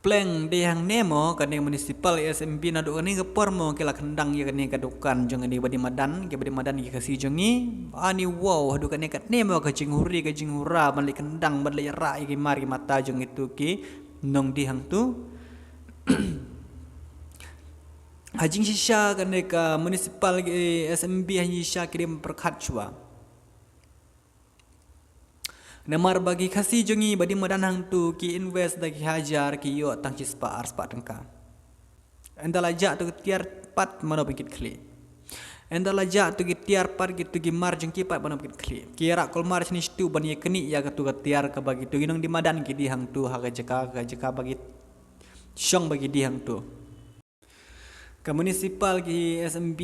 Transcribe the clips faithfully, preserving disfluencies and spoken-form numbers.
Pleng de hangne mo kane municipal S M B naduh kane ka por mo ki la khyndang ïa kane ka dukan jong kane ba dei madan, ki ba dei madan ki Khasi jong ngi. Ani wow, haduh kane kane mo ka jinghuri ka jinghura ban leit khyndang ban leit rah ïa ki mar ki mata jong itu ki nongdie hangtu. Ha jingshisha kane ka municipal ki S M B ha jingshisha ki dei pyrkhat shuwa. Namar ba ki Khasi jong ngi ba dei madan hangtu ki invest da ki hajar ki ïoh tang shispah arspah tyngka. Ynda la jah tu ki tiar pat mano ban kit khlieh. Ynda la jah tu ki tiar pat kitu ki mar jong ki pat mano ban kit khlieh. Ki ïarah kolmar shane shitu ban ïa knieh ïa katu ka tiar kaba kitu ki nongdie madan ki dei hangtu ha ka jaka ka jaka ba ki shong ba ki dei hangtu. Ka municipal ki S M B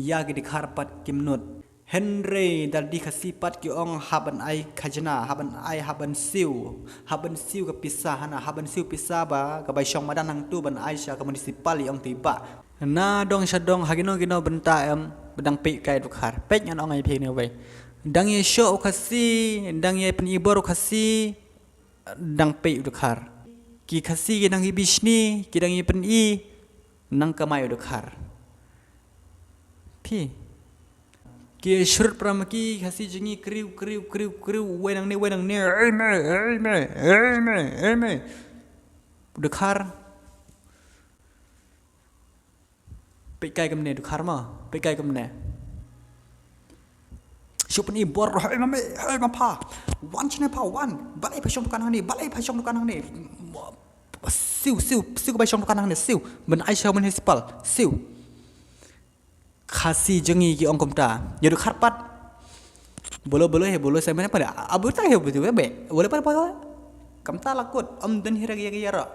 ïa ki dkhar pat kim nud. Hynrei da dei Khasi pat ki ong hap ban ai khajna, hap ban ai, hap ban siew, hap ban siew ka pisa hana, hap ban siew pisa ba ka bai shong madan hangtu ban ai sha ka municipal ïa ong te ba. Na dong sha dong ha kino kino bynta em ba dang peit kai dkhar. Peit ngan ong ai phi ne wei. Dang ïa shoh u Khasi, dang ïa pynibor u Khasi, dang peit u dkhar. Ki Khasi ki dang ïa bishni, ki dang ïa pyni, nang kamai u dkhar. Phi. Ki shrut para ma ki Khasi jong ngi kriw, kriw, kriw, kriw, wei nangne, wei nangne, ei me, ei me, ei me, ei me. U dkhar. Peit kai kumne, dkhar ma, peit kai kumne. Shu pynibor, hei ma mei, hei ma pha. Wan shane pha, wan. Balei pha shong dukan hangne, balei pha shong dukan hangne. Siew, siew, siew ka bai shong dukan hangne, siew. Ban ai sha municipal, siew. Khasi jong ngi ki ong kumta. Ïa dkhar pat. Bolo, bolo, he bolo, sa mena pada. Abu ta he bu tu be. Bolo pada pada. Kumta la kut, ym don hi ra ïa ki ïaroh.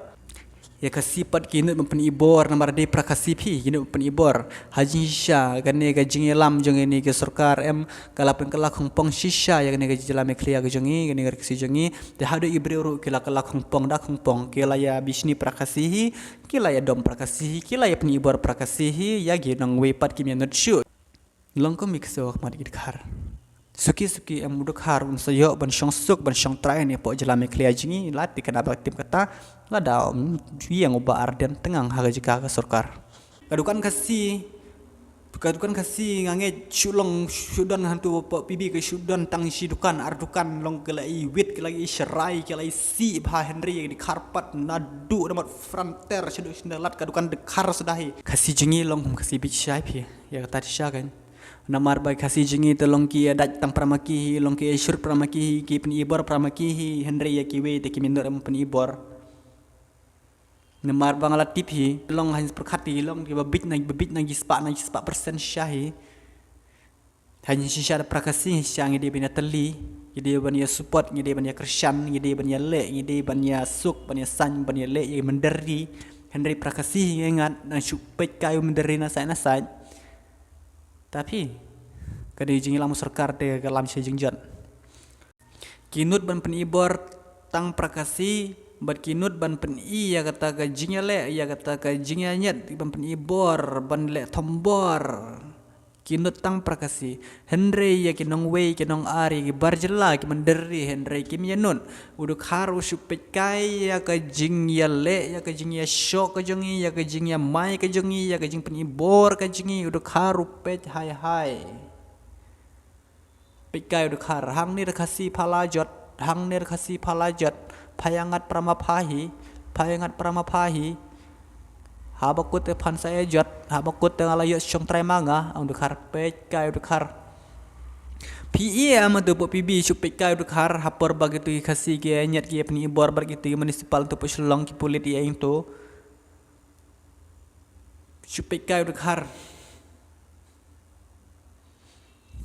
Ïa Khasi pat ki nud ban pynibor namar dei para Khasi phi, ki nud ban pynibor. Ha jingshisha kane ka jingïalam jong kane ka sorkar em, ka la pynkylla khongpong shisha ïa kane ka jylla Meghalaya ka jong ngi, kane ka Khasi jong ngi. Te haduh i briew ruh ki la kylla khongpong da khongpong, ki la ïa bishni para Khasi hi, ki la ïa dom para Khasi hi, ki la ïa pynibor para Khasi hi, ïa ki nongwei pat kim ïa nud shuh. Long kum i ksew ha khmat ki dkhar. Suki suki em u dkhar un sa ïoh ban shong suk ban shong trai ne hapoh jylla Meghalaya jong ngi, lada kane ba tim kata, lada, um, ïeng u Bah Ardent tngan ha ka jaka ka sorkar. Ka dukan Khasi, ka dukan Khasi nga ngeit shu long shu don hantu hapoh P B ka shu don tang shi dukan ar dukan long ki la i wit ki la i sharai ki la i sih bha hynrei ki dkhar pat naduh namar frontier shaduh shindalat ka dukan dkhar suda hi. Khasi jong ngi long kum Khasi bit shai phi. Ïa kata shisha kan. Namar ba Khasi jong ngi te long ki ïa dait tang para ma ki hi, long ki ïa shrut para ma ki hi, ki pynibor para ma ki hi, hynrei ïa kiwei te kim ïa nud ban pynibor. Namar ba nga la tip hi, te long ha pyrkhat hi, long ki ba bit na, ba bit na ki spah na ki spah percent shisha hi. Ha jingshisha da para Khasi shisha ngi dei ban ïa tylli, ngi dei ban ïa support, ngi dei ban ïa kyrshan, ngi dei ban ïa leh, ngi dei ban ïa suk, ban ïa saiñ, ban ïa leh, ïa mynder ri. Hynrei para Khasi hi ngi ngat, nang shu peit kai u mynder ri na saiñ na saiñ. Ta phi, ka dei jingïalam sorkar te ka lam sha jingjot. Ki nud ban pynibor tang para Khasi, bad ki nud ban pyni ïa kata ka jingïaleh, ïa kata ka jingïañiat, ban pynibor, ban leh thombor. Ki nud tang para Khasi, hynrei ïa ki nongwei, ki nongar, ïa ki bar jylla, ki mynder ri, hynrei kim ïa nud. U dkhar u shu peit kai ïa ka jingïaleh, ïa ka jingïashoh ka jong ngi, ïa ka jingïamai ka jong ngi, ïa ka jingpynibor ka jong ngi, u dkhar u peit hai hai. Peit kai u dkhar, hangne da Khasi pha la jot, hangne da Khasi pha la jot, pha ïa ngat para ma pha hi, pha ïa ngat para ma pha hi. Haba kut te phan sa ïa jot, haba kut te nga la ïoh shong trai ma nga, ong u dkhar, peit kai u dkhar. Phi ïa ma tu hapoh P B, shu peit kai u dkhar, ha por ba kitu ki Khasi ki ïa ñiat ki ïa pynibor bad kitu ki municipal tu hapoh Shillong ki pulit ïa ing tu. Shu peit kai u dkhar.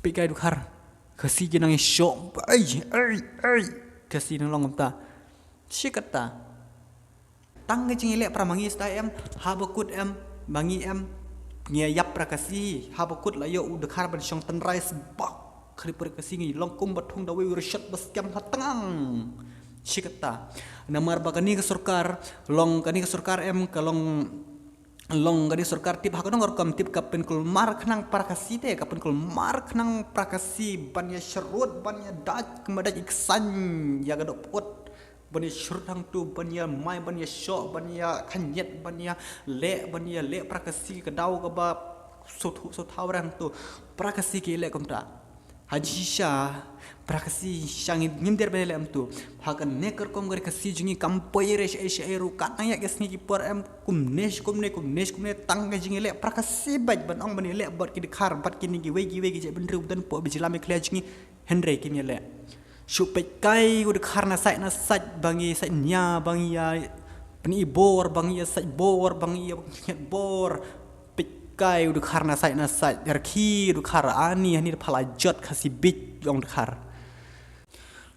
Peit kai u dkhar. Khasi ki nang ïashoh. Ei, ei, ei. Khasi nang long kumta. Shi katta. Tang ka jingïaleh para ma ngi sdang em, haba kut em, ma ngi em, ngi ïap para Khasi, haba kut la ïoh u dkhar ban shong tynrai sbak. Khari para Khasi ngi long kum ba thung da wei u rshot ba skhem ha tngan. Shi katta. Namar ba kane ka sorkar, long kane ka sorkar em, ka long Long kane sorkar tip ha kano ka rukom tip, ka pynkulmar khnang para Khasi te, ka pynkulmar khnang para Khasi ban ïa syrut, ban ïa dait kumba dait i ksain ïa ka doh pyut. Ban ïa syrut hangtu, ban ïa mai, ban ïa shoh, ban ïa khynñiat, ban ïa leh, ban ïa leh para Khasi ka daw kaba sngewthuh sngewthaw hangtu. Para Khasi ki leh kumta. Ha jingshisha para Khasi shisha ngim der ban ïa leh kumtu. Ha kane ka rukom ka ri Khasi jong ngi kam poi re shaei shaei ruh, kat nang ïa ki sngi ki por em, kumne shi kumne, kumne shi kumne tang ka jingïaleh para Khasi beit ban ong ban ïaleh bad ki dkhar bad kine kiwei kiwei ki jaitbynriew ba don hapoh jylla Meghalaya jong ngi. Hynrei kim ïaleh. Shu peitkai u dkhar na sait na sait, ba ngi sait nia, ba ngi ïa pyni bor, ba ngi ïa sait bor, ba ngi ïa khynñiat bor. Peitkai u dkhar na sait na sait, rkhie u dkhar, ani hani da pha la jot Khasi beit ong dkhar.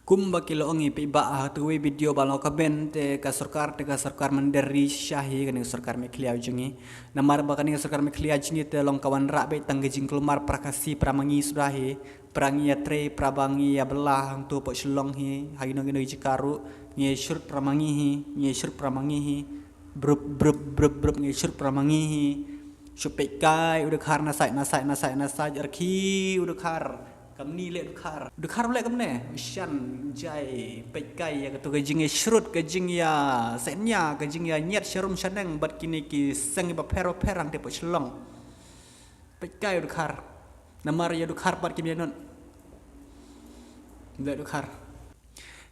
Kumba ki la ong i, peit ba ha kawei video ba la comment te ka sorkar, te ka sorkar mynder ri shisha hi kane ka sorkar Meghalaya jong ngi. Namar ba kane ka sorkar Meghalaya jong ngi te long ka wanrah beit tang ka jingkulmar para Khasi para ma ngi suda hi. Para ngi ïatrei, para ba ngi ïabylla hangtu hapoh Shillong hi, ha kino kino ki jaka ruh, ngi ïasyrut para ma ngi hi, ngi ïasyrut para ma ngi hi. Brup brup brup brup, ngi ïasyrut para ma ngi hi. Shu peitkai u dkhar na sait na sait na sait na sait, rkhie u dkhar. Kamni leh u dkhar, u dkhar u leh kumne. Shan jai, peitkai ïa katu ka jingïasyrut, ka jingïasainia, ka jingïañiat sharum shaneng bad kine ki seng bapher bapher hangte hapoh Shillong. Peitkai u dkhar. Namar ïa u dkhar pat kim ïainod. Leh u dkhar.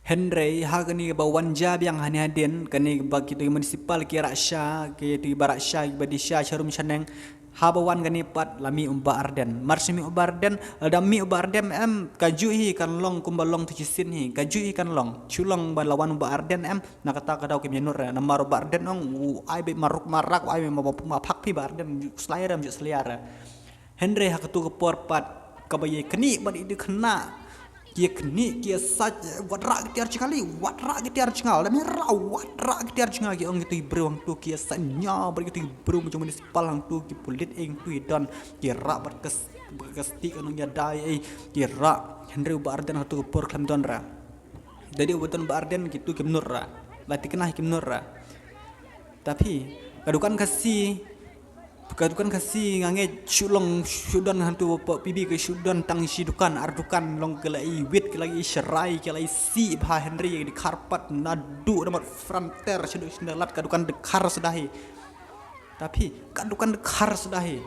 Hynrei ha kane kaba wan jia biang hangne hadien, kane kaba kitu ki municipal ki rah sha, kitu kiba rah sha, kiba die sha sharum shaneng. Haba wan kane pat la mih u Bah Ardent. Mar shu mih u Bah Ardent, lada mih u Bah Ardent em, kajuh hi kan long kumba long tu shisien hi, kajuh hi kan long. Shu long ba la wan u Bah Ardent em, na kata ka daw kim ïainod re. Namar u Bah Ardent ong u ai beit maruk marak, u ai beit ma, ma, ma phak phi Bah Ardent, ju slai re, ju slai re. Hynrei ha katu ka por pat kaba ïa knieh bad i dkhar na, ki ïa knieh, ki ïa sait, wat rah ki tiar jngal, wat rah ki tiar jngal, lada mih rah wat rah ki tiar jngal, ki ong kitu ki briew hangtu, ki ïa sainia bad kitu ki briew jong municipal hangtu, ki pulit hangtu i don, ki rah bad ka s-, bad ka stick, ka nongïadei ei, ki rah. Hynrei u Bah Ardent ha katu ka por khlem don re. Da dei uba don Bah Ardent kitu kim nud re. La thikna hi kim nud re. Tapi ka dukan Khasi, ka dukan Khasi nga ngeit shu long, shu don hangtu hapoh P B ka shu don tang shi dukan, ar dukan, long ki la ïa wit, ki la ïa sharai, ki la ïa sih bha, hynrei ki dkhar pat naduh namar frontier shaduh sha Nallat ka dukan dkhar suda hi. Tapi ka dukan dkhar suda hi.